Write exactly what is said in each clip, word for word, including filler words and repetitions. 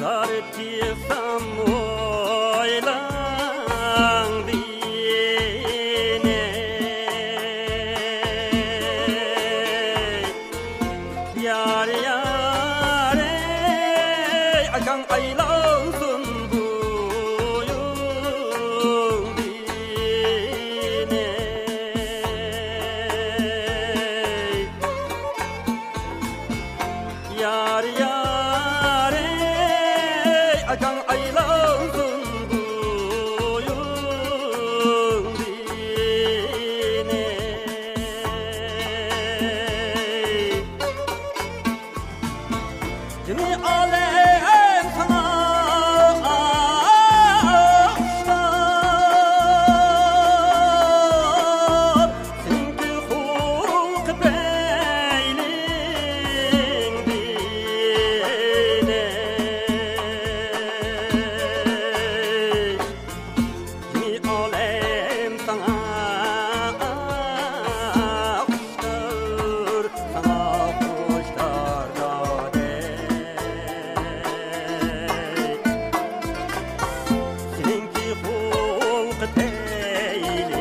زار چىقسام ئويلاڭدىن، يار، يار، ئەي، ئاكاڭ ئايلانسۇن بويۇڭدىن، يار، يار، ئەي، ئاكاڭ ئايلانسۇن بويۇڭدىن. جىمى ئالەم ساڭا ئالقىشلار، سېنىڭكى خۇلقى پەيلىڭدىن، ئەي. جىمى ئالەم ساڭا خۇشتۇر، ساڭا خۇشتۇر دادەي. سېنىڭكى خۇلقى پەيلىڭدىن،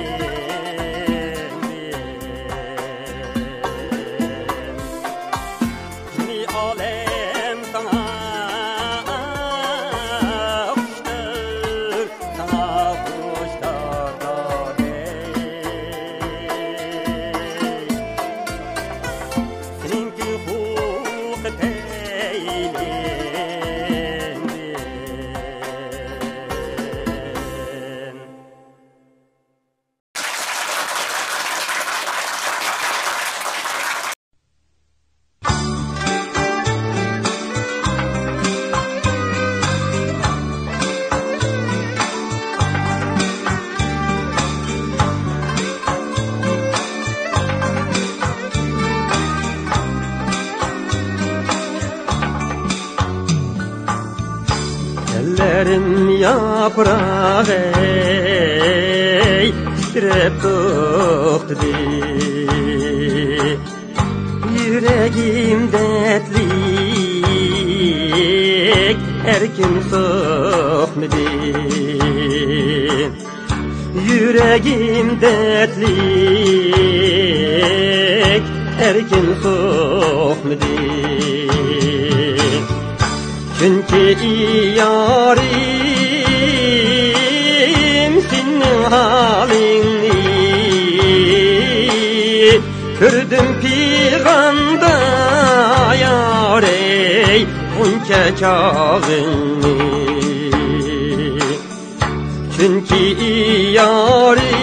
جىمى ئالەم ساڭا خۇشتۇر، ساڭا خۇشتۇر دادەي. سېنىڭكى خۇلقى پەيلىڭدىن. تەنلىرىم ياپراغەي، تىترەپ توختىدى. يۈرەگىم دەردلىك، ئەركىن سوقمىدى. يۈرەگىم دەردلىك، ئەركىن سوقمىدى. چۈنكى يارىم، سېنىڭ ھالىڭنى كۆردۈم پىغاندا، يارەي، غۇنچە چاغىڭنى. چۈنكى يارىم،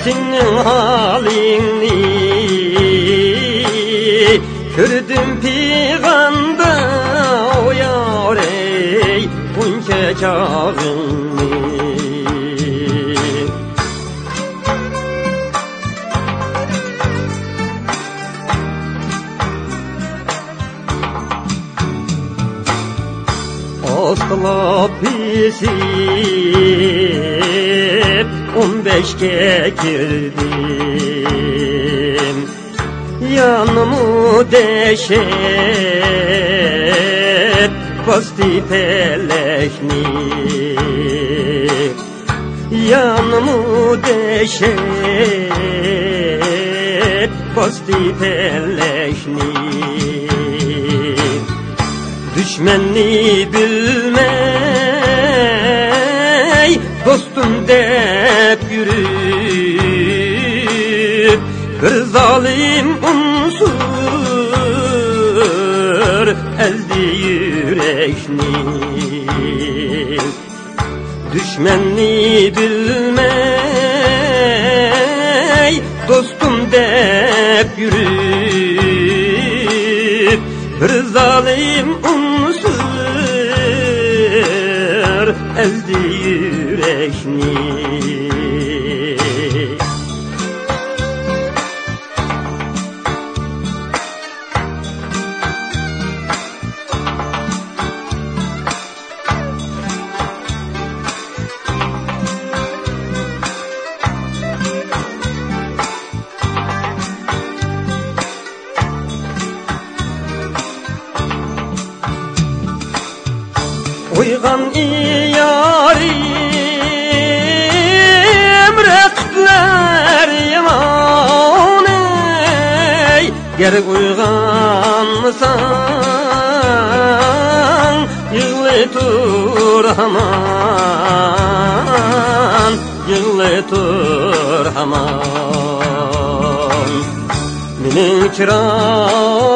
سېنىڭ ھالىڭنى كۆردۈم پىغاندا، يارەي، غۇنچە چاغىڭنى. ئاستىلاپ بېسىپ، ئون بەشكە كىردىم. يەنىمۇ دەھشەت باستى پەلەكنى. يەنىمۇ دەھشەت باستى پەلەكنى. دۈشمەننى بىلمەي دوستۇم دەپ يۈرۈپ، بىر زالىم ئۇنسۇر ئەزدى يۈرەكنى. دۈشمەننى بىلمەي دوستۇم دەپ يۈرۈپ، بىر زالىم ئۇنسۇر ئەزدى يۈرەكنى. ئويغان يارىم، رەقىبلەر يامان ئەي. گەر ئويغانمىساڭ، يىغلىتۇر ھامان، يىغلىتۇر ھامان. مېنىڭ چىرايىم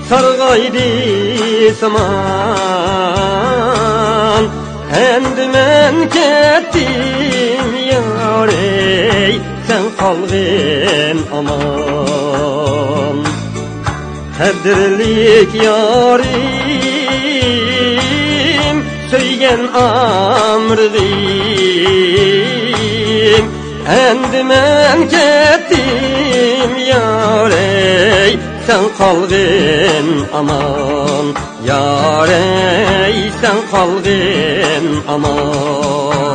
سارغايدى سامان، ئەمدى مەن كەتتىم يارەي، سەن قالغىن ئامان. قەدىرلىك يارىم، سۆيگەن ئامرىغىم، ئەمدى مەن كەتتىم يارەي، سەن قالغىن ئامان. يارەي، سەن قالغىن ئامان.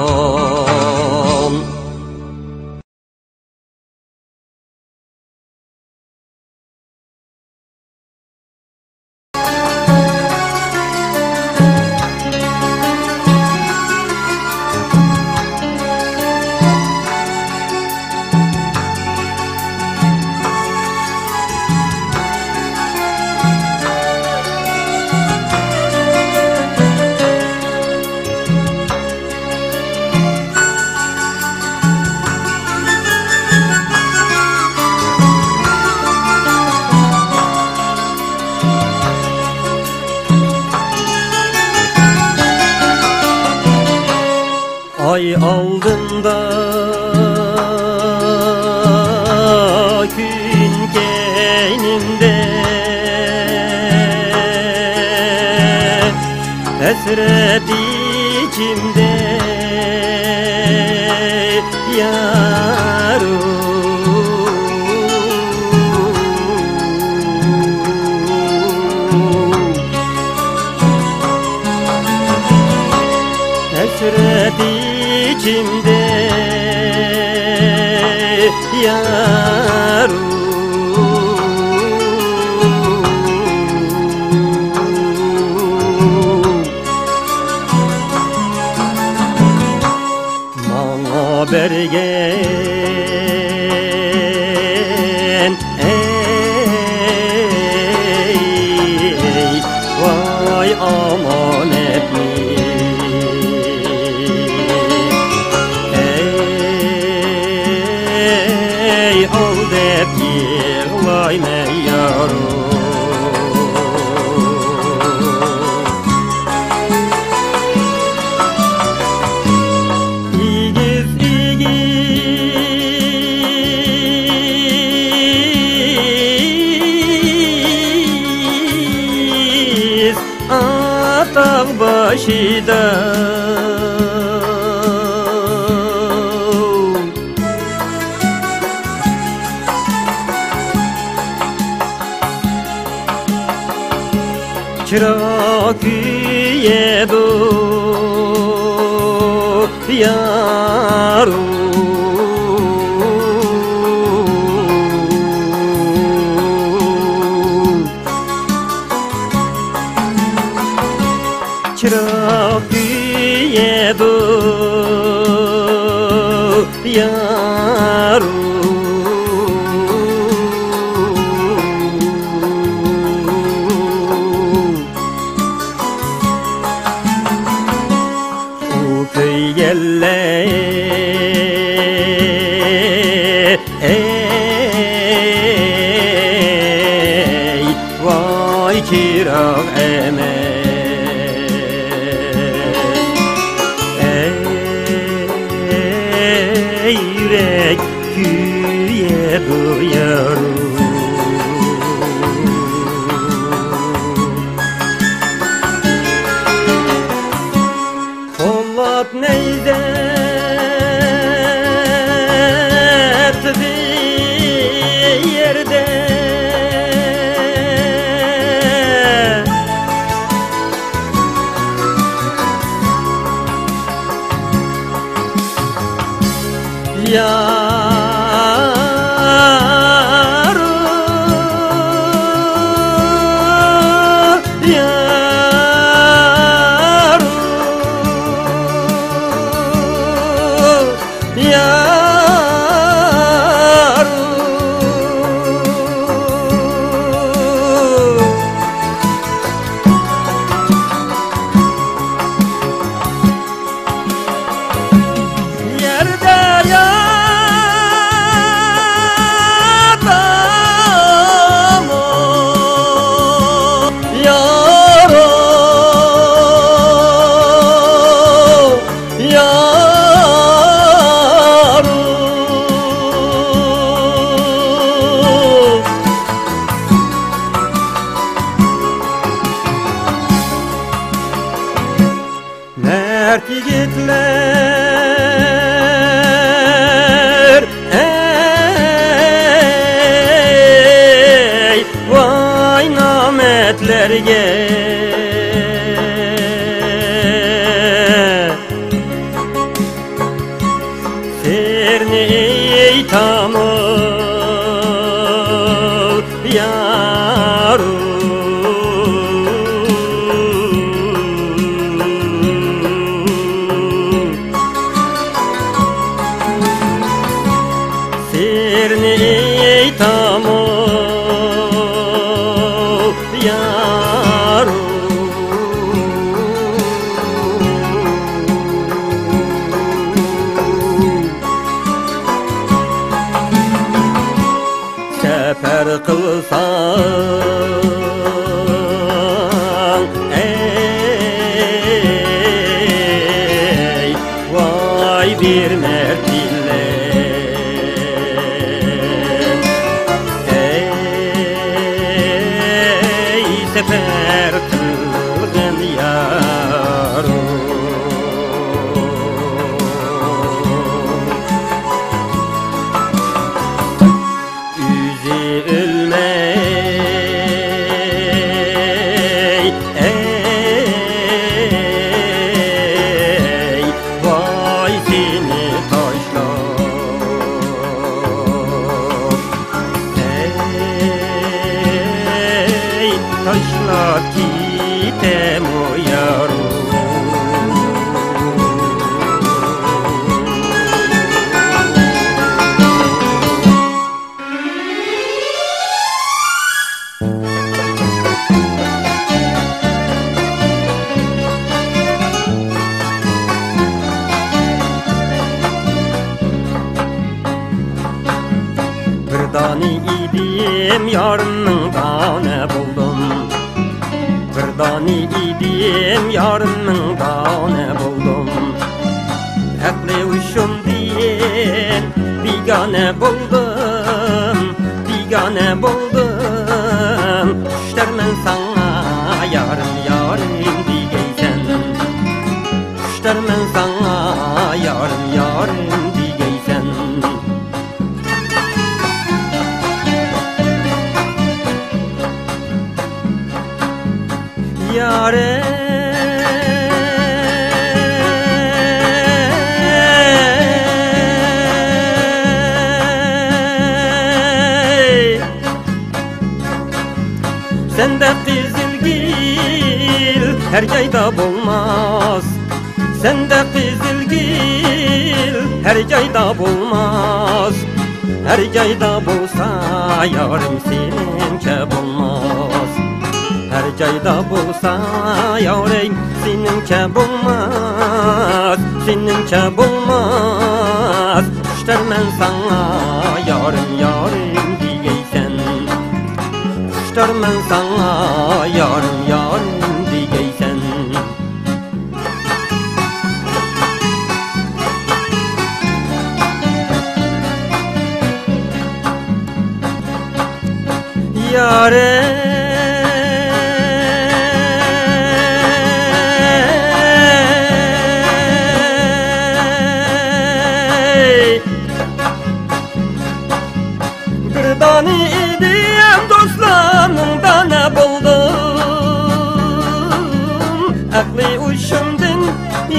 ئاي ئالدىمدا، كۈن كەينىمدە، ھەسرەت ئىچىمدە يارۇ. ھەسرەت ئىچىمدە يارۇ. ماڭا بەرگەن، ئەي، ۋاي ئامانەتنى، ئەي، ئەي، ئال دەپ يىغلايمەن يارۇ. ئېگىز، ئېگىز ئاتاغ باشىدا، چىراغ كۆيىدۇ يارۇ. چىراغ كۆيىدۇ يارۇ. ئۇ كۆيگەنلەر، ئەي، ۋاي چىراغ ئەمەس، ئەي، يۈرەك كۆيىدۇ يارۇ. مەرد يىگىتلەر، ئەي، ۋاي نامەردلەرگە. سىرنى ئېيتامۇ يارۇم، سىرنى ئېيتامۇ يارۇم. سەپەر قىلساڭ، ئەي، ۋاي بىر مەرتىلەر، ئەي، سەپەر قىلغىن يارۇم. ئۆزى ئۆلمەي، ئەي، ۋاي سېنى تاشلاپ، ئەي، تاشلاپ كېتەمۇ يارۇم. بىر دانە ئىدىم، يارىمنىڭ دانە بولدۇم. بىر دانە ئىدىم، يارىمنىڭ دانە بولدۇم. ئەقلى ھوشۇمدىن بىگانە بولدۇم، بىگانە بولدۇم. خۇش دەرمەن ساڭا يارىم، يارىم دېگەيسەن. خۇش دەرمەن ساڭا يارىم، يارىم دېگەيسەن. يارەي، سەندەك قىزىل گۈل ھەر جايدا بولماس. سەندەك قىزىل گۈل ھەر جايدا بولماس. ھەر جايدا بولسا يارىم سېنىڭچە بولماس. ھەر جايدا بولسا يارىم سېنىڭچە بولماس، سېنىڭچە بولماس. خۇش دەرمەن ساڭا يارىم، يارىم دېگەيسەن. خۇش دەرمەن ساڭا يارىم، يارىم دېگەيسەن. يارەي، بىر دانە ئىدىم، دوستلارنىڭ دانە بولدۇم. ئەقلى ھوشۇمدىن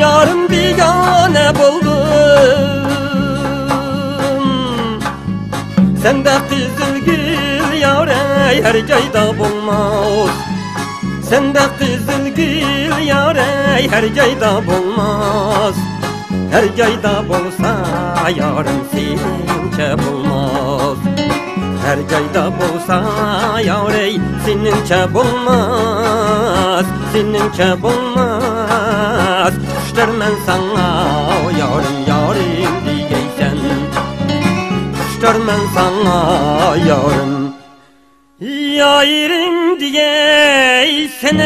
يارىم بىگانە بولدۇم. سەندەك قىزىل گۈل يارەي ھەر جايدا بولماس. سەندەك قىزىل گۈل يارەي ھەر جايدا بولماس. ھەر جايدا بولسا يارىم سېنىڭچە بولماس. ھەر جايدا بولسا يارەي سېنىڭچە بولماس، سېنىڭچە بولماس. خۇش دەرمەن ساڭا يارىم، يارىم دېگەيسەن. خۇش دەرمەن ساڭا يارىم، يارىم دېگەيسەن.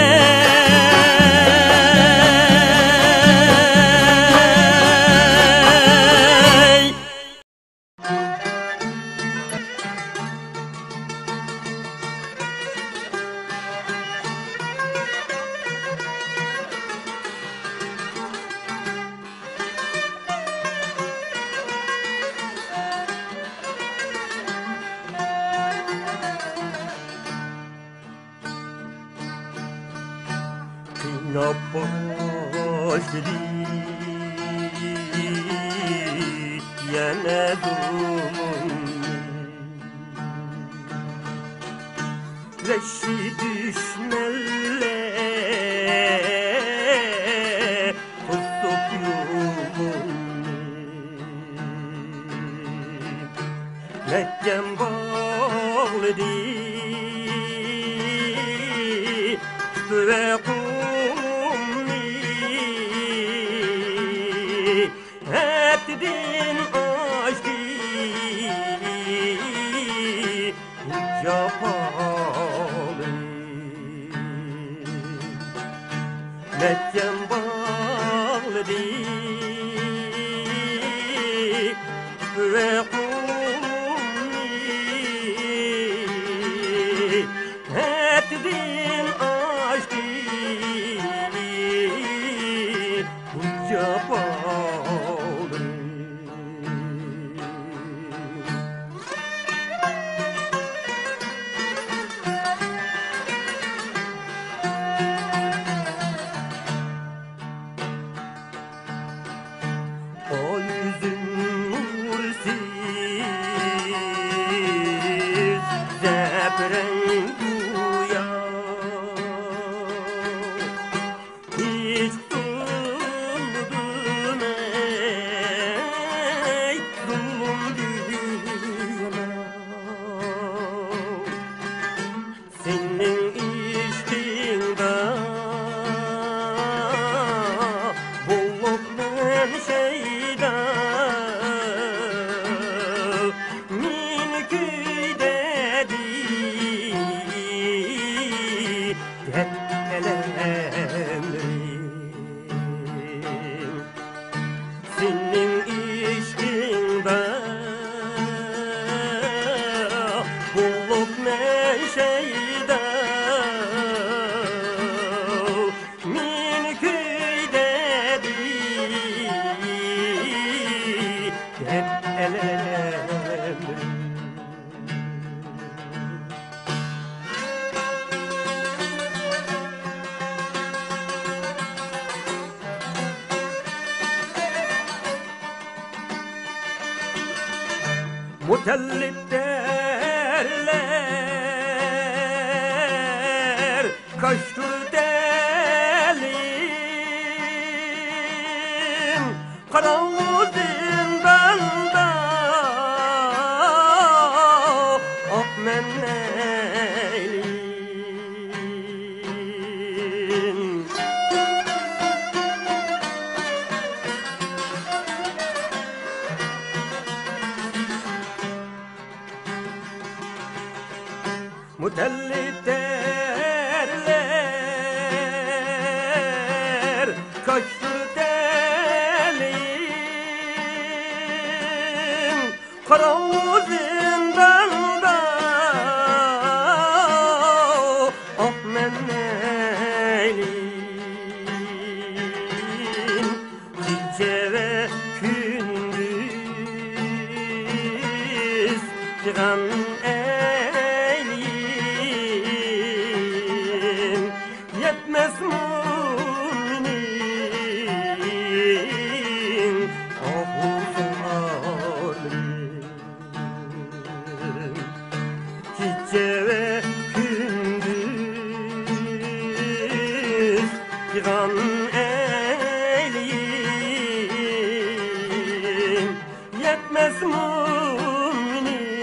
قىيناپ باشلىدى يەنە زۇلۇمنى. ۋەھشىي دۈشمەنلەر توسۇپ يولۇمنى. مەھكەم باغلىدى تۈپ ۋە قۇمنى، ھەددىدىن ئاشتى جاپالىرى. مەھكەم باغلىدى ۋە قۇمنى، ھەددىدىن ئاشتى بۇ جاپالىرى. ئايۈزۈم نۇرسىز زەپرەڭ گويا. ھېچ قۇتۇلمىدىم ئەي زۇلۇم دېگەن. سېنىڭ ئىشقىڭدا بولۇپ مەن شەيدا، مېنى كۆيدۈردى دەپ ئەلەملىرىم. سېنىڭ ئىشقىڭدا بولۇپ مەن شەيدا، مېنى كۆيدۈردى دەپ ئەلەملىرىم. مۇتەللىپ دەرلەر كاشتۇر تەلىيىم، قاراڭغۇ زىنداندا ئاق مەن مەيلىم. مۇتەللىپ دەرلەر كاشتۇر تەلىيىم، قاراڭغۇ زىنداندا ئاق مەن مەيلىم. كېچە ۋە كۈندۈز پىغان ئەيلىم، يەتمەسمۇ مېنىڭ ئاھۇ زارلىرىم. كېچە ۋە كۈندۈز پىغان ئەيلىم، يەتمەسمۇ مېنىڭ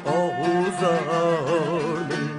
ئاھۇ زارلىرىم.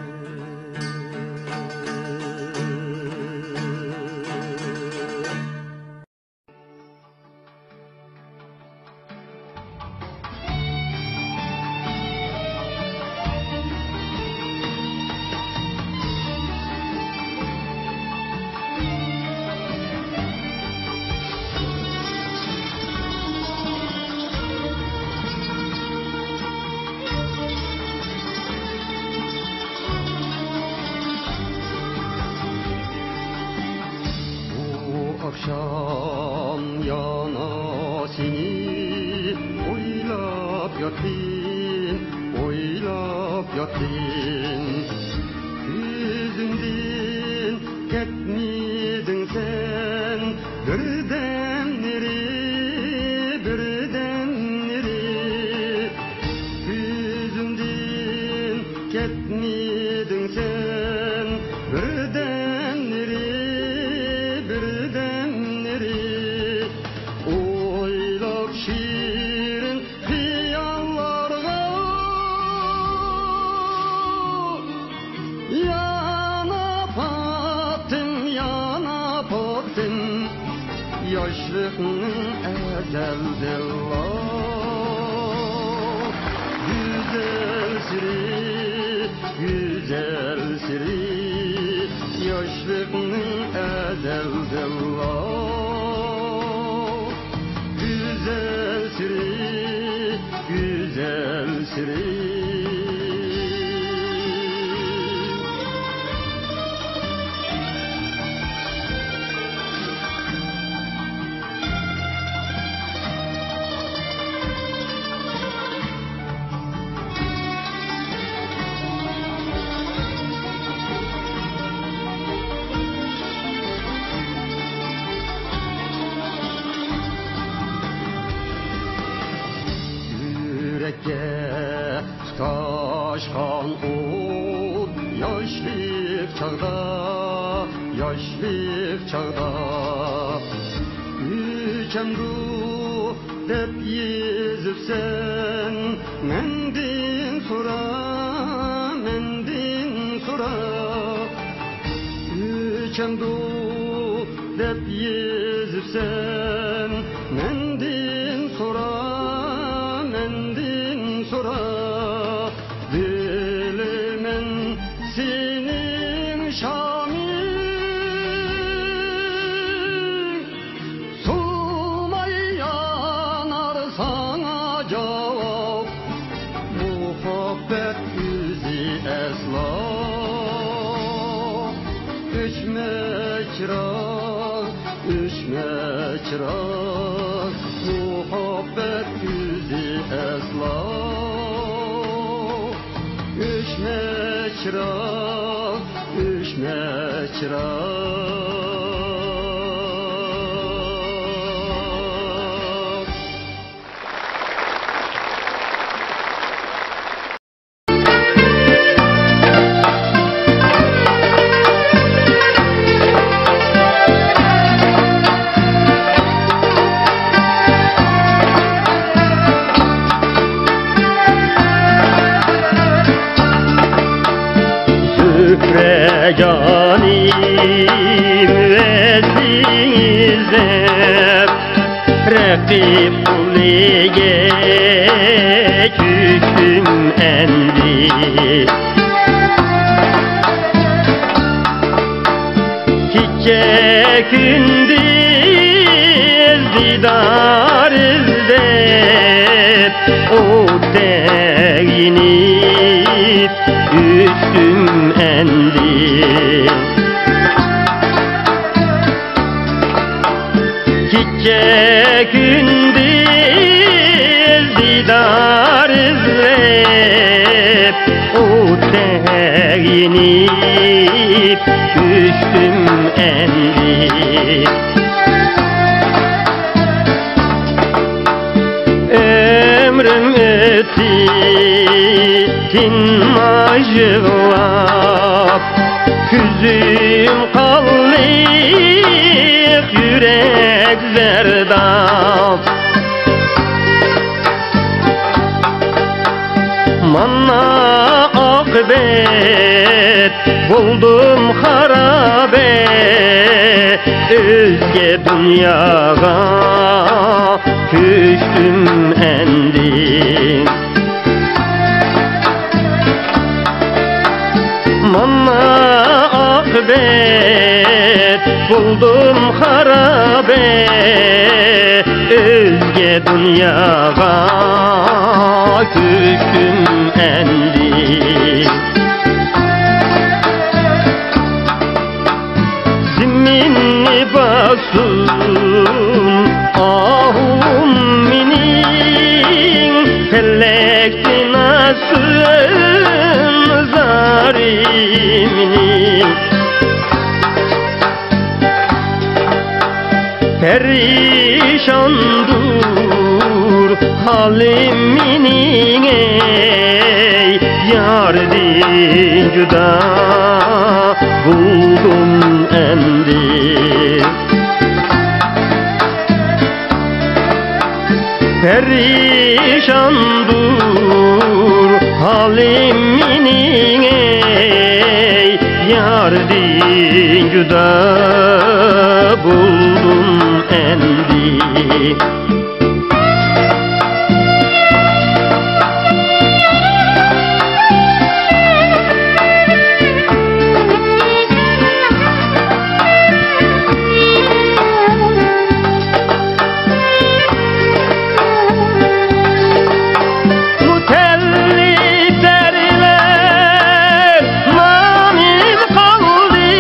بۇ ئاخشام يەنە سېنى ئويلاپ ياتتىم، ئويلاپ ياتتىم. كۆزۈمدىن كەتمىدىڭ سەن بىردەملىرى، بىردەملىرى. ئويلاپ شېرىن خىياللارغا يانا پاتتىم، يانا پاتتىم. ياشلىقنىڭ ئەزەلدىنلا گۈزەل سىرى، گۈزەل سىرى. ياشلىقنىڭ ئەزەلدىنلا گۈزەل سىرى، گۈزەل سىرى. يۈرەككە تۇتاشقان ئوت، ياشلىق چاغدا، ياشلىق چاغدا. ئۆچەمدۇ دەپ يېزىپسەن، مەندىن سورا، مەندىن سورا. ئۆچەمدۇ دەپ يېزىپسەن، مەندىن سورا، مەندىن سورا. بىلىمەن سېنىڭ شامىڭ سۇنماي يانار ساڭا جاۋاب. مۇھەببەت ئۆزى ئەسلا ئۆچمەس چىراغ، ئۆچمەس چىراغ. مۇھەببەت ئۆزى ئەسلا ئۆچمەس چىراغ، ئۆچمەس چىراغ. سۈپرە جانىم ئىزدەپ، رەقىب قولىغا چۈشتۈم ئەمدى. كېچە كۈندۈز دىدار ئىزدەپ، ئوتتەك يېنىپ ئۆچتۈم ئەمدى. كېچە كۈندۈز دىدار ئىزدەپ، ئوتتەك يېنىپ ئۆچتۈم ئەمدى. ئۆمرۈم ئۆتتى تىنماي يىغلاپ، كۆزۈم قانلىق، يۈرەك زەرداب. مانا ئاقىۋەت بولدۇم خارابە، ئۆزگە دۇنياغا كۆچتۈم ئەمدى. مانا ئاقىۋەت بولدۇم خارابە، ئۆزگە دۇنياغا كۆچتۈم ئەمدى. زېمىننى باسسۇن ئاھۇم مېنىڭ، پەلەك تىناسسۇن زارىم مېنىڭ. پەرىشاندۇر ھالىم مېنىڭ، ئەي يا ياردىن جۇدا بولدۇم ئەمدى. پەرىشاندۇر ھالىم مېنىڭ، ئەي، ياردىن جۇدا بولدۇم ئەمدى. مۇتەللىپ دەرلەر نامىم قالدى،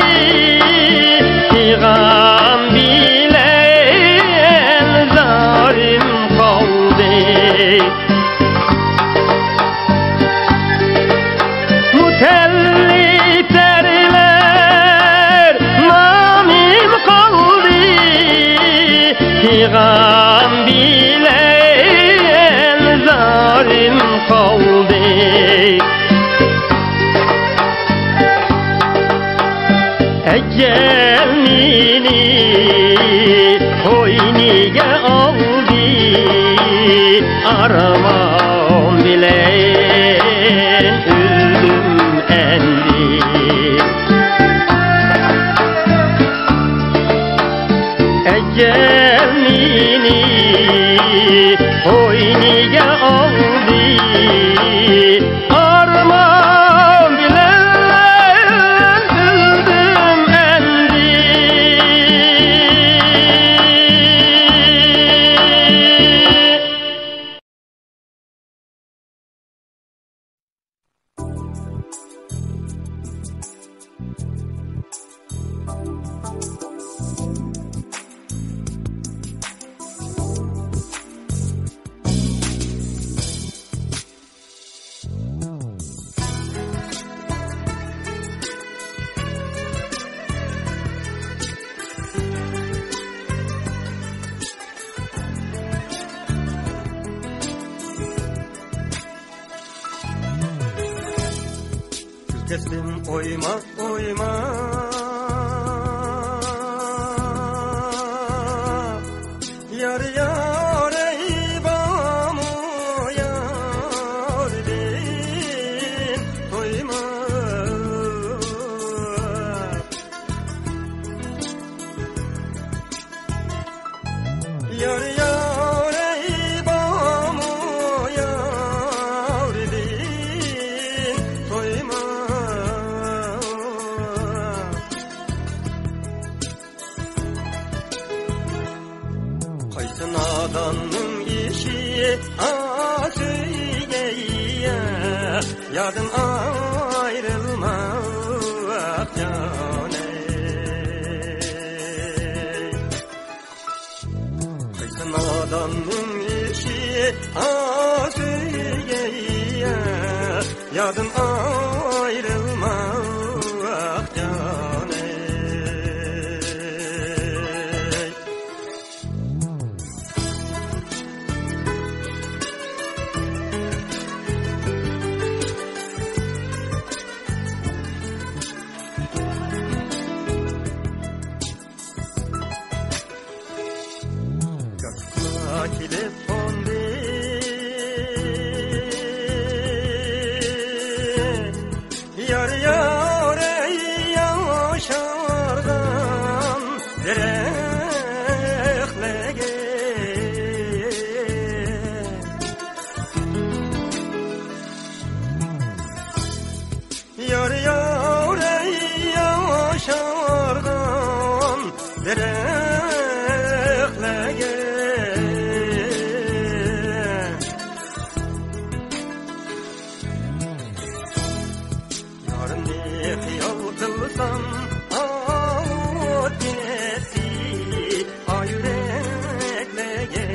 پىغان بىلەن زارىم قالدى. مۇتەللىپ دەرلەر نامىم قالدى، پىغان بىلەن زارىم قالدى. ئەجەل مېنى قوينىگە ئالدى، ئارمان بىلەن ئۆلدۈم ئەمدى. ئەجەل مېنى قوينىگە ئالدى، ئارمان بىلەن ئۆلدۈم ئەمدى. كەسلىم ئويماق، ئويماق. يار، يار، ئەي بامۇ ياردىن تويماق. يار، يار، ئەي بامۇ ياردىن تويماق. قايسى ناداننىڭ ئىشى، ئا، سۆيگەي، ياردىن ئايرىلماق جانىم. قايسى ناداننىڭ ئىشى، ئا، سۆيگەي، ياردىن ئايرىلماق جانىم. گاھلا كېلىپ قوندى. يار، يار، ئەي ياشارغان دەرەخلەرگە. يار، يار، ئەي ياشارغان دەرەخلەرگە. يارىمنى خىيال قىلسام، ئاۋۇت كەتتى، ئا، يۈرەكلەرگە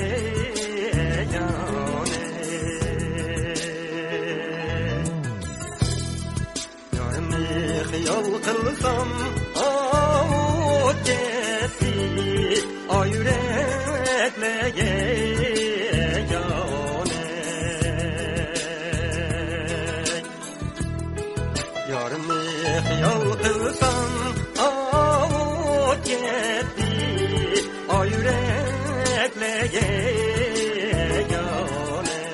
جانىم. يارىمنى خىيال قىلسام، ئاۋۇت كەتتى، ئا، يۈرەكلەرگە جانىم. بارنى خىيال قىلسام، ئاۋۇ كەتتى، ئاي يۈرەكلەرگە يانەي.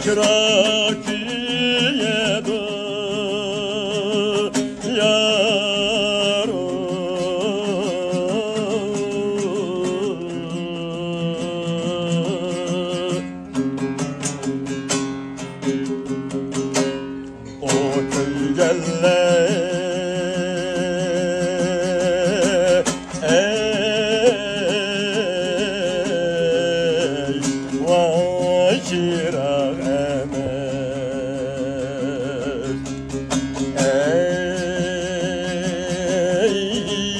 چىراغ كۆيىدۇ يارۇم. ئۇ كۆيگەنلەر، ئەي، ۋاي، چىراغ ئەمەس، ئەي،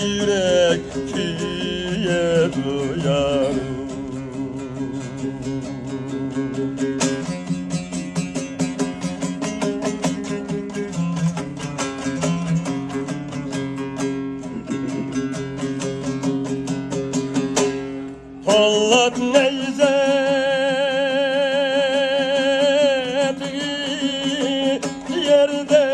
يۈرەك كۆيىدۇ يارۇم. پولات نەيزە تېگى يەردە.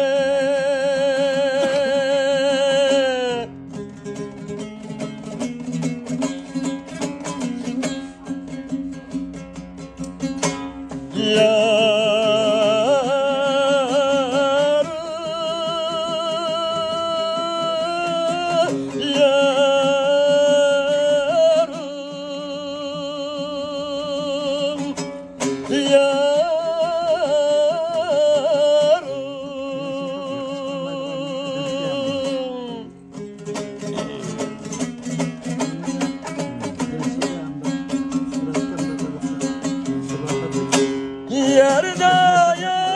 يارىم، يارىم، يارىم. يەردە ياتىدۇ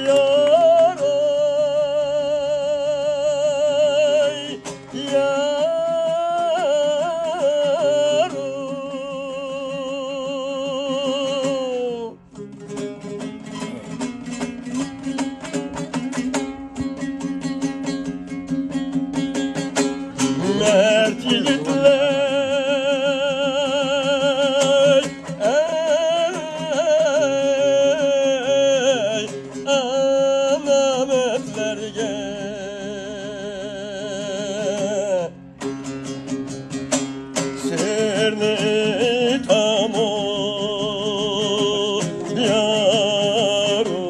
يارىم، يارىم. مەرد يىگىتلەر، ئەي، ئانامەتلەرگە سىرنى ئېيتامۇ يارىم؟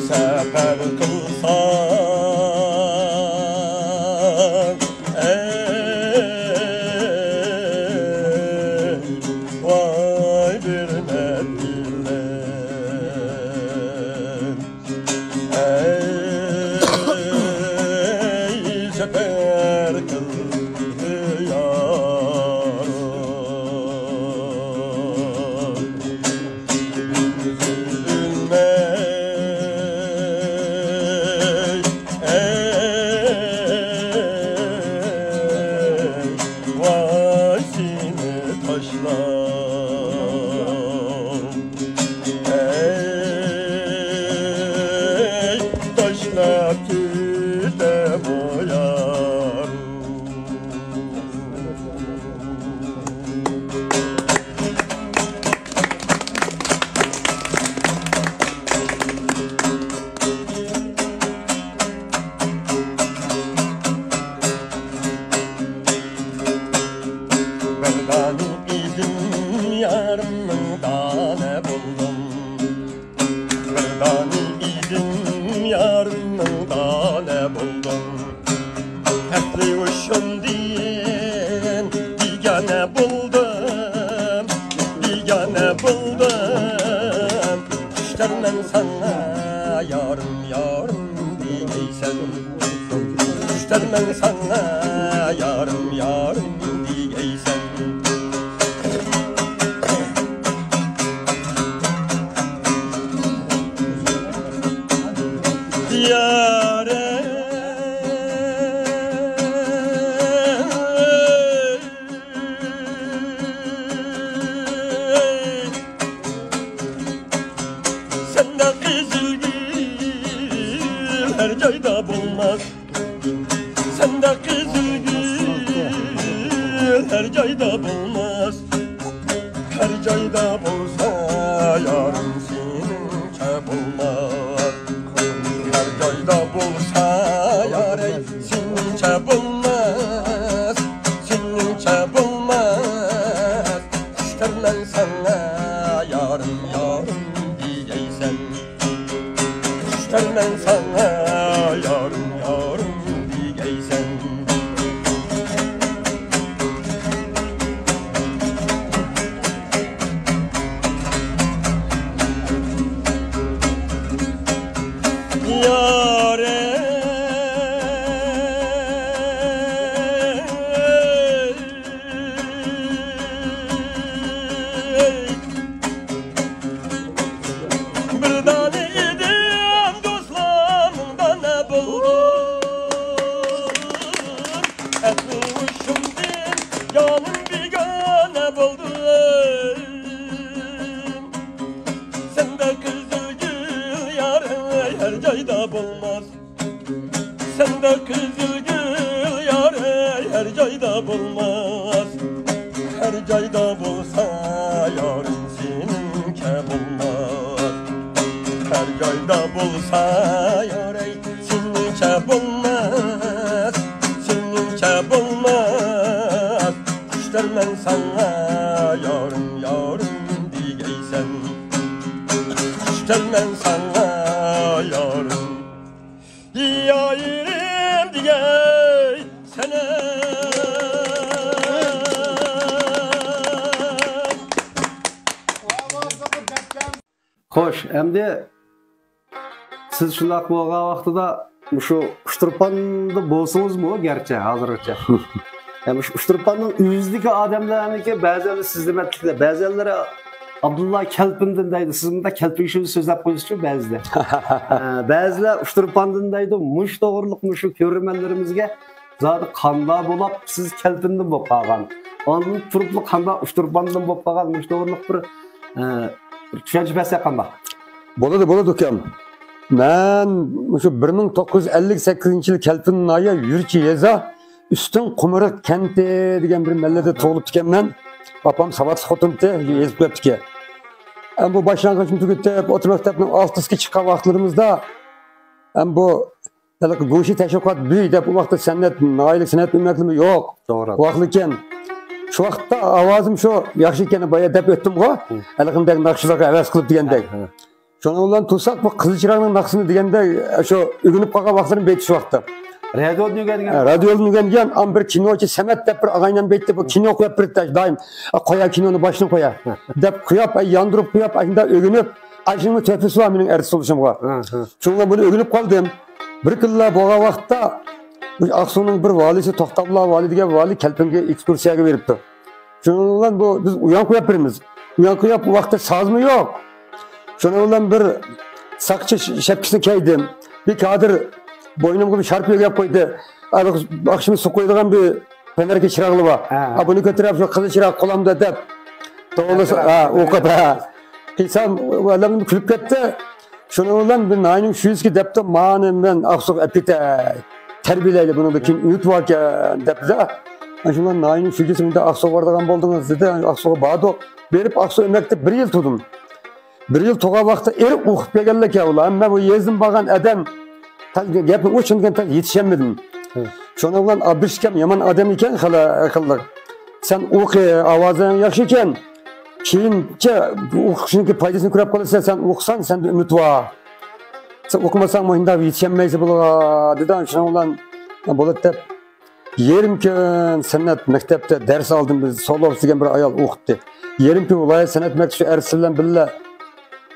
سەپەر قىلساڭ، ئەي، ۋاي بىر مەزگىللەر، ئەي، سەپەر قىلدى يارىم. ئۈزۈلمەي، ئەي، ۋاي سېنى تاشلاپ، ئەي، تاشلاپ كېتەمۇ يارىم. بىر دانە ئىدىم، يارىمنىڭ دانە بولدۇم. بىر دانە ئىدىم، يارىمنىڭ دانە بولدۇم. ئەسلى شۇندىن بىگانە بولدۇم، بىگانە بولدۇم. خۇشتارمەن ساڭا يارىم، يارىم دېگەيسەن. خۇشتارمەن ساڭا يارىم، يارىم دېگەيسەن. يارەي، سەندەك قىزىل گۈل ھەر جايدا بولماس. سەندەك قىزىل گۈل ھەر جايدا بولماس. ھەر جايدا بولسا يارىم سېنىڭچە بولماس. ھەر جايدا بولسا يارەي سېنىڭچە بولماس. سېنىڭچە بولماس. خۇشتارمەن ساڭا يارىم، يارىم دېگەيسەن. خۇشتارمەن ساڭا يارىم، يارىم دېگەيسەن. يارەي، بىر دانە ئىدىم، دوستلارنىڭ دانە بولدۇم. ئەتىۋۇشۇمدىن جانىم بىگانە بولدۇم. سەندەك قىزىل گۈل يارەي ھەر جايدا بولماس. سەندەك قىزىل گۈل يارەي ھەر جايدا بولماس. ھەر جايدا بولسا يارىم سېنىڭچە بولماس. ھەر جايدا بولسا يارەي سېنىڭچە بولماس. سېنىڭچە بولماس. خۇشتارمەن ساڭا يارىم، يارىم دېگەيسەن. خۇشتارمەن ساڭا يارىم. يارىم دېگەي سەنە. خوش، ئەمدى سىز شۇنداق بولغان ۋاقتىدا مۇشۇ ئۇچتۇرپاندا بولسىڭىزمۇ گەرچە ھازىرغىچە. يا، مۇشۇ ئۇچتۇرپاننىڭ ئۆزىدىكى ئادەملەرنىڭكى بەزىلەر سىز دېمەتلىكلەر، بەزىلەر ئابدۇللا كەلپىندىن دەيدۇ. سىز مۇنداق كەلپىن كىشىنى سۆزلەپ قويىسىزچۇ بەزىدە. ئە، بەزىلەر ئۇچتۇرپاندىن دەيدۇ. مۇشۇ توغرىلىق مۇشۇ كۆرۈرمەنلىرىمىزگە زادى قاندا بولاپ سىز كەلپىندىن بولۇپ قالغان. ئاندىن تۇرۇپلا قاندا ئۇچتۇرپاندىن بولۇپ قالغان. مۇشۇ توغرىلىق بىر، ئە، بىر چۈشەنچە بەرسەك قانداق؟ بولىدۇ، بولىدۇ ئۇكام. مەن مۇشۇ بىر مىڭ توققۇز يۈز ئەللىك سەككىزىنچى يىل كەلپىن ناھىيە يۈرچى يېزا ئۈستۈن قۇمرۇق كەنتى دېگەن بىر مەھەللىدە تۇغۇلۇپتىكەنمەن. ئاپام ساۋاتلىق خوتۇنتى، يېزىپ قويۇپتىكەن. ئەم بۇ باشلانغۇچنى تۈگىتىپ، ئوتتۇرا مەكتەپنىڭ ئالتىسقا چىققان ۋاقىتلىرىمىزدا، ئەم بۇ ھېلىقى گۇشى تەشۋىقات بۈي دەپ، ئۇ ۋاقىتتا سەنئەت، ناھىيەلىك سەنئەت ئۆمەكلىرىمۇ يوق. توغرا. ۋاقىتلىكەن. شۇ ۋاقىتتا ئاۋازىم شۇ ياخشى ئىكەن، بايا دەپ ئۆتتۈمغۇ. ھە. ھېلىقىندەك ناخشىلارغا ھەۋەس قىلىپ دېگەندەك. ھە، ھە. شۇنىڭ بىلەن تۇرساق، بۇ قىزىل چىراغنىڭ ناخشىسىنى دېگەندەك، شۇ ئۆگىنىپ قالغان ۋاقىتلىرىم بەيتى شۇ ۋاقىتتا. رادىيودىن ئۆگەنگەن. ھە، رادىيودىن ئۆگەنگەن، ئام بىر كىنوچى سەمەت دەپ بىر ئاغاينام بەيتتى، بۇ كىنو قويۇپ بېرىپتۇ دائىم. «ئە، قويا كىنونى، باشنى قويا» دەپ قويۇپ، ئە، ياندۇرۇپ قويۇپ، ئاشۇنداق ئۆگىنىپ، ئاشۇنىڭ تۆھپىسى بار مېنىڭ ئەرتىس بولۇشۇمغا. ھە، ھە. شۇنىڭ بىلەن بۇنى ئۆگىنىپ قالدىم. بىر كۈنلەر بولغان ۋاقىتتا، بۇ ئاقسۇنىڭ بىر ۋالىسى، توختاملار ۋالى دېگەن ۋالى كەلپىنگە ئېكسكۇرسىيەگە بېرىپتۇ. شۇنىڭ بىلەن بۇ، بىز ئۇيان قويۇپ بېرىمىز. ئۇيان قويۇپ، ئۇ ۋاقىتتا سازمۇ يوق. شۇنىڭ بىلەن بىر ساقچى ش-، شەپكىسىنى كىيدىم. بىر كادىر بوينۇمغا بىر شارپا يۆگەپ قويدى. ئاخشىمى سۇ قۇيىدىغان بىر پەنەركە چىراغلىرى بار. ھە. ئا، بۇنى كۆتۈرۈپ، شۇ قىزىل چىراغ قولۇمدا دەپ، توۋلىسا، ھە، ئوقۇپ، ھە. قىلسام، ئادەم كۈلۈپ كەتتى. شۇنىڭ بىلەن بىر ناھىيەنىڭ شۇجىسىگە دەپتۇ، «مانى مەن ئاقسۇغا ئەپ كېتەي، تەربىيەلەيلى، بۇنىڭدا كىم ئۈمىد باركەن» دەپتۇ. شۇنىڭ بىلەن ناھىيەنىڭ شۇجىسى، «مۇنداق ئاقسۇغا بارىدىغان بولدىڭىز» دېدى. ئاقسۇغا باردۇق. بېرىپ ئاقسۇ ئۆمەكتە بىر يىل تۇردۇم. بىر يىل تۇرغان ۋاقىتتا ئېرىپ ئۇقۇپ كەلگەنلەر ئىكەن ئۇلار. مەن بۇ يېزىدىن بارغان ئادەم، تەل-، گەپنى ئۇچۇندىن تەل يېتىشەلمىدىم. ھە. شۇنىڭ بىلەن ئابدۇرېشىت ئاكام يامان ئادەم ئىكەن، خېلى ئەقىللىق. سەن ئوقۇ، ئاۋازىڭ ياخشى ئىكەن. كېيىنچە ئوقۇشنىڭكى پايدىسىنى كۆرۈپ قالىسەن، سەن ئوقۇساڭ، سەندە ئۈمىد بار. سەن ئوقۇمىساڭ، مۇشۇنداق يېتىشەلمەيسەن بۇلارغا، دېدى. شۇنىڭ بىلەن بولىدۇ دەپ، يېرىم كۈن سەنئەت مەكتەپتە دەرس ئالدىم، بىز سولوف دېگەن بىر ئايال ئوقۇتتى. يېرىم كۈن ۋىلايەت سەنئەت مەكتىپى ئەرتىسى بىلەن بىللە،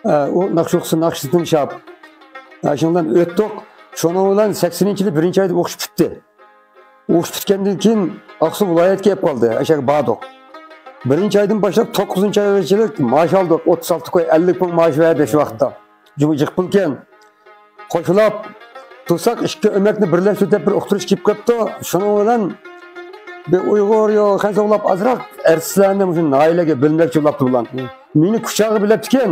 ئە، ئۇ ناخشا ئوقۇسا ناخشىسىنى تىڭشاپ، ئە، شۇنىڭ بىلەن ئۆتتۇق. شۇنىڭ بىلەن سەكسىنىنچى يىلى بىرىنچى ئايدا ئوقۇش پۈتتى. ئوقۇش پۈتكەندىن كېيىن ئاقسۇ ۋىلايەتكە ئېلىپ قالدى. ئاشۇ يەرگە باردۇق. بىرىنچى ئايدىن باشلاپ توققۇزىنچى ئايغىچىلىك مائاش ئالدۇق. ئوتتۇز ئالتە كوي، ئەللىك مىڭ مائاش بەردى شۇ ۋاقىتتا. جۇمۇ جىق پۇلكەن. قوشۇلاپ، تۇرساق ئىككى ئۆمەكنى بىرلەشتۈر دەپ بىر ئۇقتۇرۇش كېلىپ قاپتۇ. شۇنىڭ بىلەن بىر ئۇيغۇر يوق، خەنزۇ بولۇپ ئازراق ئارتىسلارنى مۇشۇ ناھىيەلەرگە بۆلمەكچى بولۇپتۇ بۇلار. مېنى كۇچاغا بىلەپتىكەن.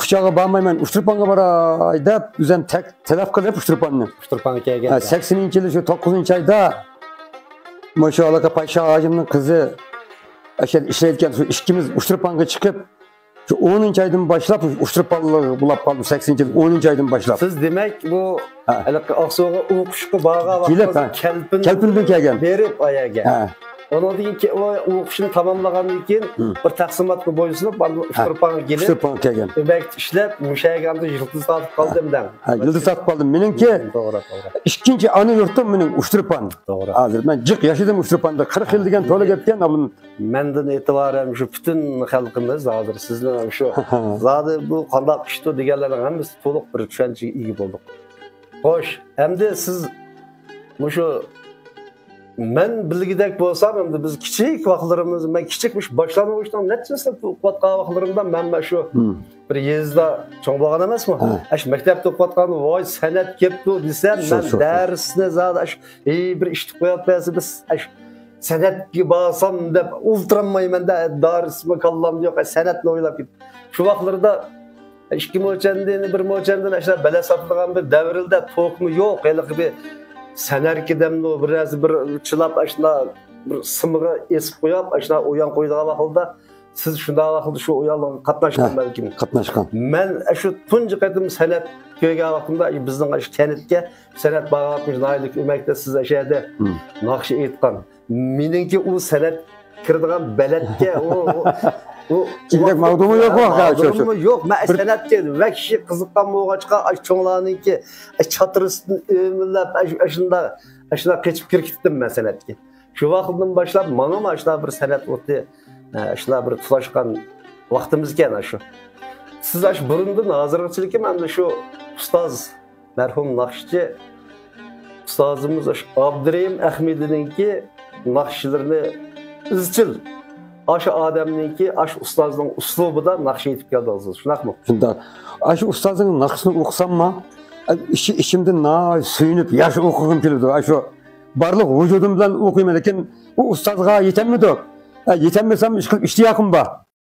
كۇچاغا بارمايمەن، ئۇچتۇرپانغا باراي دەپ، ئۆزۈم تەك-، تەلەپ قىلىپ ئۇچتۇرپاننى. ئۇچتۇرپانغا كەلگەن. ھە، سەكسىنىنچى يىلى شۇ توققۇزىنچى ئايدا مۇشۇ ھېلىقى پاشا ھاجىمنىڭ قىزى ئاشۇ يەردە ئىشلەيدىكەن، شۇ ئىككىمىز ئۇچتۇرپانغا چىقىپ، شۇ ئونىنچى ئايدىن باشلاپ ئۇچتۇرپانلىق بولاپ قالدىم، سەكسىنىنچى يىل ئونىنچى ئايدىن باشلاپ. سىز دېمەك، بۇ ھە. ھېلىقى ئاقسۇغا ئوقۇشقا بارغان كېلىپ، ۋاقتىڭىزدا ھە. كەلپىن كەلپىندىن كەلگەن. بېرىپ ئايەرگە. ھە. ئۇنىڭدىن كېيىن ئۇ ئوقۇشنى تاماملىغاندىن كېيىن ھىم. بىر تەقسىماتقا بويسۇنۇپ، ئاندىن ھە. ئۇچتۇرپانغا كېلىپ، ئۇچتۇرپانغا كەلگەن. ئۆمەكتە ئىشلەپ، مۇشۇ يەرگە ئاندىن يىلتىز تارتىپ قالدىم دەڭ. ھە، يىلتىز تارتىپ قالدىم. مېنىڭكى توغرا، توغرا. ئىككىنچى ئانا يۇرتۇم مېنىڭ ئۇچتۇرپان. توغرا. ھازىر مەن جىق ياشىدىم ئۇچتۇرپاندا. قىرىق يىل دېگەن تولا گەپكەن. مەندىن ئېتىبارەن شۇ پۈتۈن خەلقىمىز ھازىر سىزنىڭ شۇ زادى بۇ قانداق ئىشتۇ دېگەنلەرنىڭ ھەممىسى تولۇق بىر چۈشەنچىگە ئىگە بولدۇق. خوش، ئەمدى سىز مۇشۇ مەن بىلگۈدەك بولسام، ئەمدى بىز كىچىك ۋاقىتلىرىمىز، مەن كىچىك مۇشۇ باشلانغۇچنىڭ نەچچىنچى سىنىپتا ئوقۇۋاتقان ۋاقىتلىرىمدا مەن، مەن شۇ بىر يېزىدا چوڭ بولغان ئەمەسمۇ؟ ھە. ئاشۇ مەكتەپتە ئوقۇۋاتقان، ۋاي، سەنئەت كەپتۇ دېسەم، شۇ، مەن شۇ. دەرسنى زادى ئاشۇ، ئى، بىر ئىشتە قويۇپ بەرسە، بىز ئاشۇ سەنئەتكە بارسام دەپ ئولتۇرالمايمەن-دە، دەرسمۇ كاللامدا يوق، سەنئەتنى ئويلاپ كېتىپ. شۇ ۋاقىتلىرىدا ئىككى موچەندىن، بىر موچەندىن ئاشۇنداق بەلەت ساتىدىغان بىر دەۋرىدە توكمۇ يوق، ھېلىقى بىر سەنئەتكە دەمدۇ، بىر نەرسە بىر چىلاپ، ئاشۇنداق بىر سىمغا ئېسىپ قويۇپ، ئاشۇنداق ئويۇن قويىدىغان ۋاقىتلىرىدا سىز شۇنداق ۋاقىتتا شۇ ئويۇنغا قاتناشقان ھە، بەلكىم. قاتناشقان. مەن شۇ تۇنجى قېتىم سەنئەت كۆرگەن ۋاقتىمدا بىزنىڭ شۇ كەنتكە سەنئەت باغاقمىش ناھىيەلىك ئۆمەكتە سىز ئەشەدە ھىم. ناخشا ئېيتقان. مېنىڭكى ئۇ سەنئەت كىرىدىغان بەلەتكە، ئۇ، ئۇ، ئۇ، ئىندەك ماغدۇرمۇ يوق، ماغدۇرمۇ يوق. مەن بىر سەنئەتكە ۋەھشىي قىزىققان بولغاچقا، ئاش چوڭلارنىڭكى، ئاش چاترىسىدىن ئۆمىلەپ، ئاش، ئاشۇنداق، ئاشۇنداق قېچىپ كىرىپ كەتتىم مەن سەنئەتكە. شۇ ۋاقىتتىن باشلاپ ماڭىمۇ ئاشۇنداق بىر سەنئەت ئوتى، ئە، ئاشۇنداق بىر تۇتاشقان ۋاقتىمىز ئىكەن ئاشۇ. سىز ئاشۇ بۇرۇندىن ھازىرغىچىلىكى مەن شۇ ئۇستاز، مەرھۇم ناخشىچى ئۇستازىمىز ئاشۇ ئابدۇرېھىم ئەخمىدىنىڭكى ناخشىلىرىنى ئىزچىل ئاشۇ ئادەمنىڭكى، ئاشۇ ئۇستازنىڭ ئۇسلۇبىدا ناخشا ئېيتىپ كەلدىڭىز، شۇنداقمۇ؟ شۇنداق. ئاشۇ ئۇستازنىڭ ناخشىسىنى ئوقۇسامما، ئىچى، ئىچىمدىن ناھايىتى سۆيۈنۈپ ياخشى ئوقۇغۇم كېلىدۇ. ئاشۇ بارلىق ۋۇجۇدۇم بىلەن ئوقۇيمەن، لېكىن ئۇ ئۇستازغا يېتەلمىدۇق. ئە، يېتەلمىسەم، ئىشقىلىپ ئىشتىياقىم بار.